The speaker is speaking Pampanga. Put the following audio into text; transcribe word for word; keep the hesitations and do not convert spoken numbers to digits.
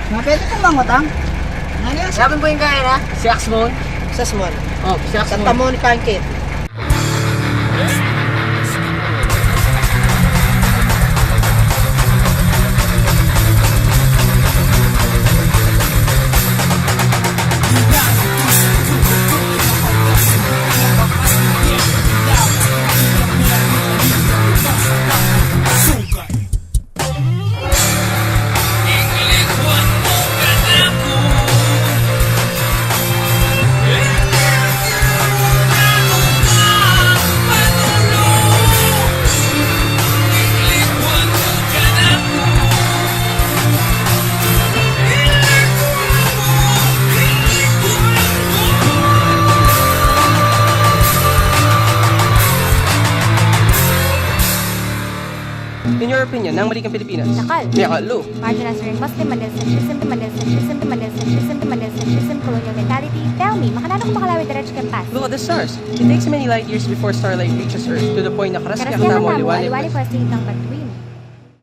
Mapwede pong mangutang? Ano yan? Sabi po yung kaya na? Si Axmon. Sasmon. Oh, si Axmon. Santa Monica and Kate. In your opinion, nang maliit ang Pilipinas? Dakal. Dakal, lu. Marginalized ring Muslim, Manila centrism, Manila centrism, Manila centrism, Manila centrism, colonial mentality. Tell me, makananu ku makalawe diretsu keng past? Look at the stars. It takes many light years before starlight reaches Earth, to the point na karas-karas na mu aliwa ne. Aliwa ne pwestu itang bituin.